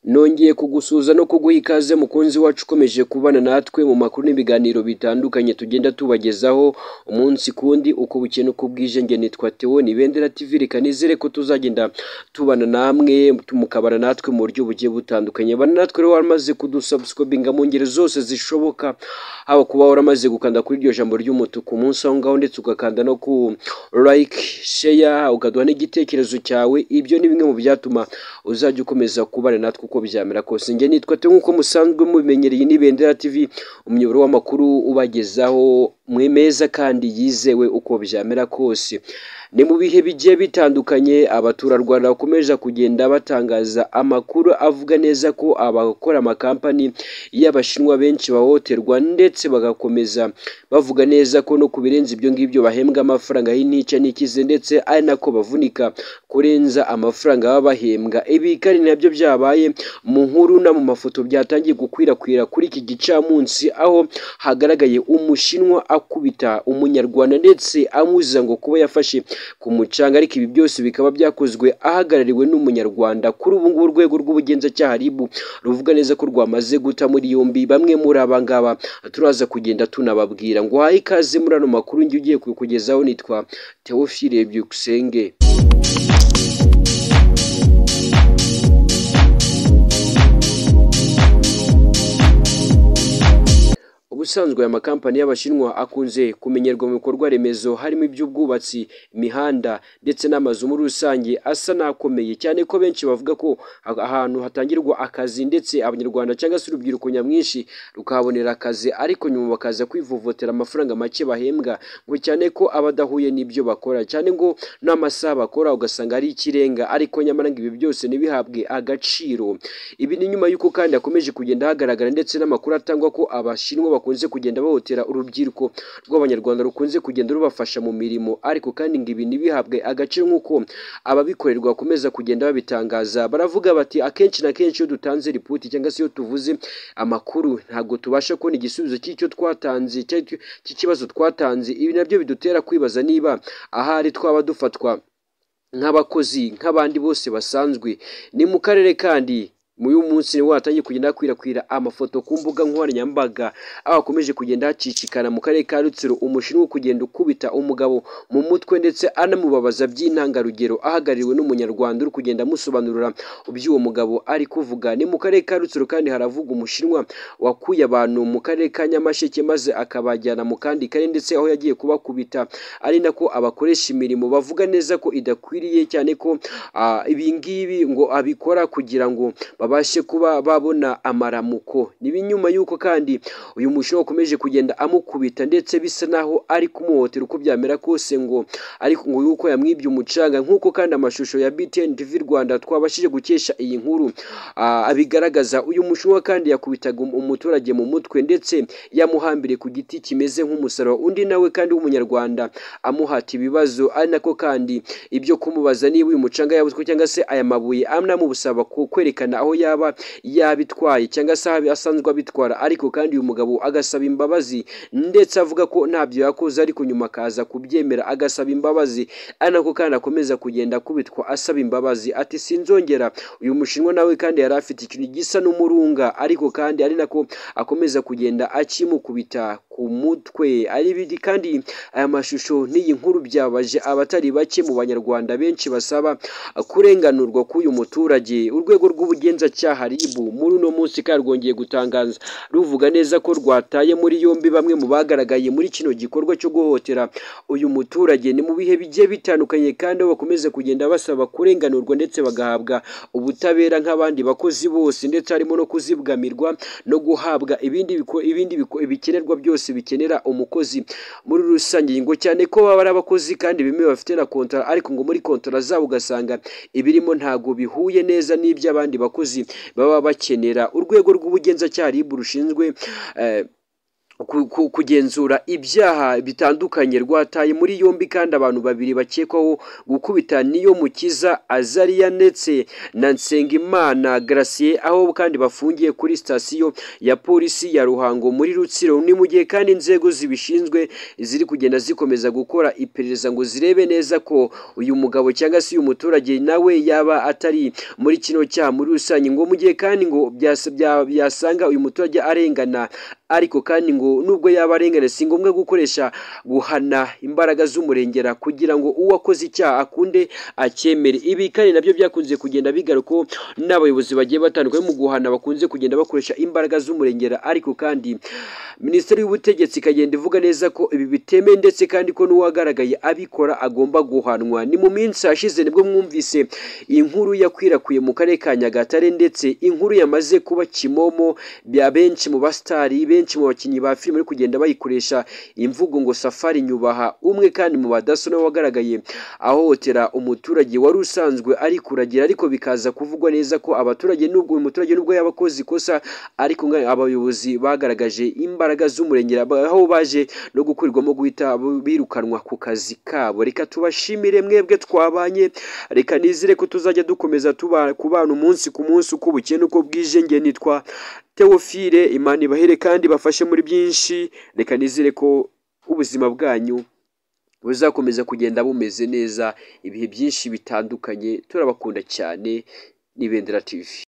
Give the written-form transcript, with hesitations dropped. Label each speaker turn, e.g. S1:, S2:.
S1: Nongeye kugusuhuza no kuguha ikaze mukunzi wacu ukomeje kubana natwe mu makuru n'ibiganiro bitandukanye tugenda tubagezaho umunsi kundi uko bukeye n'uko bwije. Njye nitwa Theo ni Ibendera TV, reka nizere ko tuzagenda tubana namwe mukabana natwe mu buryo bugiye butandukanye. Bana natwe rero waramaze kudusubscribinga mu ngeri zose zishoboka, haba kuba waramaze gukanda kuri iryo jambo ry'umutuku munsi aho ngaho, ndetse ugakanda no ku like, share, ukaduha n'igitekerezo cyawe. Ibyo ni bimwe mu byatuma uzajya ukomeza kubana natwe uko byamera kose. Njye nitwa Theo nk'uko musanzwe mubimenyereye, ni Ibendera TV, umuyoboro w'amakuru ubagezaho meza kandi yizewe uko byamera kose. Ni mu bihe bigiye bitandukanye abaturarwanda bakomeje kugenda batangaza amakuru avuga neza ko abakora amakampani y'Abashinwa benshi bahohoterwa, ndetse bagakomeza bavuga neza ko no ku birenze ibyo ngibyo bahembwa amafaranga y'intica n'ikize, ndetse ari nako bavunika kurenza amafaranga baba bahembwa. Ibi kandi nabyo byabaye mu nkuru no mu mafoto byatangiye gukwirakwira kuri iki gicamunsi, aho hagaragaye Umushinwa akubita Umunyarwanda ndetse amuziza ngo kuba yafashe ku mucanga, ariko ibi byose bikaba byakozwe ahagarariwe n'Umunyarwanda. Kuri ubu ngubu urwego rw'ubugenzacyaha RIB ruvuga neza ko rwamaze guta muri yombi bamwe muri aba ngaba, turaza kugenda tunababwira. Ngo uhaye ikaze muri ano makuru njye ugiye kukugezaho, nitwa Theophile Byukusenge. Ubusanzwe aya makampani y'Abashinwa akunze kumenyerwa mu bikorwa remezo harimo iby'ubwubatsi, imihanda ndetse n'amazu muri rusange asa n'akomeye cyane, ko benshi bavuga ko ahantu hatangirwa akazi ndetse Abanyarwanda cyangwa se urubyiruko nyamwinshi rukahabonera akazi, ariko nyuma bakaza kwivovotera amafaranga make bahembwa, ngo cyane ko aba adahuye n'ibyo bakora, cyane ngo n'amasaha bakora ugasanga ari ikirenga, ariko nyamara ngo ibi byose ntibihabwe agaciro. Ibi ni nyuma y'uko kandi hakomeje kugenda hagaragara ndetse n'amakuru atangwa ko Abashinwa bakunze kugenda bahotera urubyiruko rw'Abanyarwanda rukunze kugenda rubafasha mu mirimo, ariko kandi ngo ibi ntibihabwe agaciro nk'uko ababikorerwa bakomeza kugenda babitangaza. Baravuga bati akenshi na kenshi iyo dutanze ripoti cyangwa se iyo tuvuze amakuru ntabwo tubasha kubona igisubizo cy'icyo twatanze cy'ikibazo twatanze. Ibi nabyo bidutera kwibaza niba ahari twaba dufatwa nk'abakozi nk'abandi bose basanzwe. Ni mu karere kandi uyu munsi niwo hatangiye kugenda hakwirakwira amafoto ku mbuga nkoranyambaga, aho hakomeje kugenda hacicikana mu karere ka Rutsiro Umushinwa kugenda ukubita umugabo mu mutwe ndetse anamubabaza by'intangarugero, ahagarariwe n'Umunyarwanda uri kugenda amusobanurira iby'uwo mugabo ari kuvuga. Ni mu karere ka Rutsiro kandi haravuga Umushinwa wakuye abantu mu karere ka Nyamasheke maze akabajyana mu kandi karere, ndetse aho yagiye kubakubita ari nako abakoresha imirimo bavuga neza ko idakwiriye, cyane ko ibi ngibi ngo abikora kugira ngo babashe kuba babona amaramuko. Ni nyuma y'uko kandi uyu Mushinwa wakomeje kugenda amukubita ndetse bisa naho ari kumuhotera uko byamera kose, ngo ariko ngo yuko yamwibye umucanga, nk'uko kandi amashusho ya BTN TV Rwanda twabashije gukesha iyi nkuru abigaragaza. Uyu Mushinwa kandi yakubitaga umuturage mu mutwe ndetse yamuhambiriye ku giti kimeze nk'umusaraba, undi nawe kandi w'Umunyarwanda amuhata ibibazo, ari nako kandi ibyo kumubaza niba uyu mucanga yabutwe cyangwa se aya mabuye anamusaba kwerekana aho yaba yabitwaye cyangwa se asanzwe abitwara, ariko kandi uyu mugabo agasaba imbabazi ndetse avuga ko ntabyo yakoze, ariko nyuma akaza kubyemera agasaba imbabazi, ari nako kandi akomeza kugenda akubitwa asaba imbabazi ati sinzongera. Uyu Mushinwa nawe kandi yari afite ikintu gisa n'umurunga, ariko kandi ari nako akomeza kugenda akimukubita ku mutwe. Ari kandi aya mashusho n'iyi nkuru byabaje abatari bake mu Banyarwanda benshi basaba kurenganurwa k'uyu muturage. Urwego rw'ubugenzacyaha RIB muri uno munsi kandi rwongeye gutangaza ruvuga neza ko rwataye muri yombi bamwe mu bagaragaye muri kino gikorwa cyo guhohotera uyu muturage. Ni mu bihe bigiye bitandukanye kandi bakomeza kugenda basaba kurenganurwa ndetse bagahabwa ubutabera nk'abandi bakozi bose, ndetse harimo no kuzigamirwa no guhabwa ibindi bikenerwa byose bikenera umukozi muri rusange, ngo cyane ko baba ari abakozi kandi bemewe bafite na kontara, ariko ngo muri kontara zabo ugasanga ibirimo ntago bihuye neza n'iby'abandi bakozi baba bakenera. Urwego rw'ubugenzacyaha RIB rushinzwe kugenzura ibyaha bitandukanye rwataye muri yombi kandi abantu babiri bakekwaho gukubita Niyomukiza Azaria ndetse na Nsengimana Gratien, aho kandi bafungiye kuri sitasiyo ya polisi ya Ruhango muri Rutsiro. Ni mu gihe kandi inzego zibishinzwe ziri kugenda zikomeza gukora iperereza ngo zirebe neza ko uyu mugabo cyangwa se uyu muturage nawe yaba atari muri kino cyaha muri rusange, ngo mu gihe kandi ngo byasanga uyu muturage arengana, ariko kandi ngo nubwo yaba arengana si ngombwa gukoresha guhana imbaraga z'umurengera kugira ngo uwakoze icyaha akunde acyemere. Ibi kandi nabyo byakunze kugenda bigaruka n'abayobozi bagiye batandukanye mu guhana bakunze kugenda bakoresha imbaraga z'umurengera, ariko kandi Minisiteri y'Ubutegetsi ikagenda ivuga neza ko ibi bitemewe ndetse kandi ko n'uwagaragaye abikora agomba guhanwa. Ni mu minsi yashize nibwo mwumvise inkuru yakwirakwiye mu karere ka Nyagatare, ndetse inkuru yamaze kuba kimomo bya benshi mu basitari, benshi mu bakinnyi ba filime bari kugenda bayikoresha imvugo ngo Safari nyubaha. Umwe kandi mu badaso nawe wagaragaye ahohotera umuturage wari usanzwe ari kuragira, ariko bikaza kuvugwa neza ko abaturage nubwo uyu muturage nubwo yaba akoze ikosa, ariko abayobozi bagaragaje imbaraga z'umurengera aho baje no gukurirwamo guhita birukanwa ku kazi kabo. Reka tubashimire mwebwe twabanye, reka nizere ko tuzajya dukomeza kubana umunsi ku munsi uko bukeye n'uko bwije. Nge nitwa Theophile, Imana ibahere kandi bafashe muri byinshi. Reka nizere ko ubuzima bwanyu buzakomeza kugenda bumeze neza ibihe byinshi bitandukanye. Turabakunda cyane, ni Ibendera TV.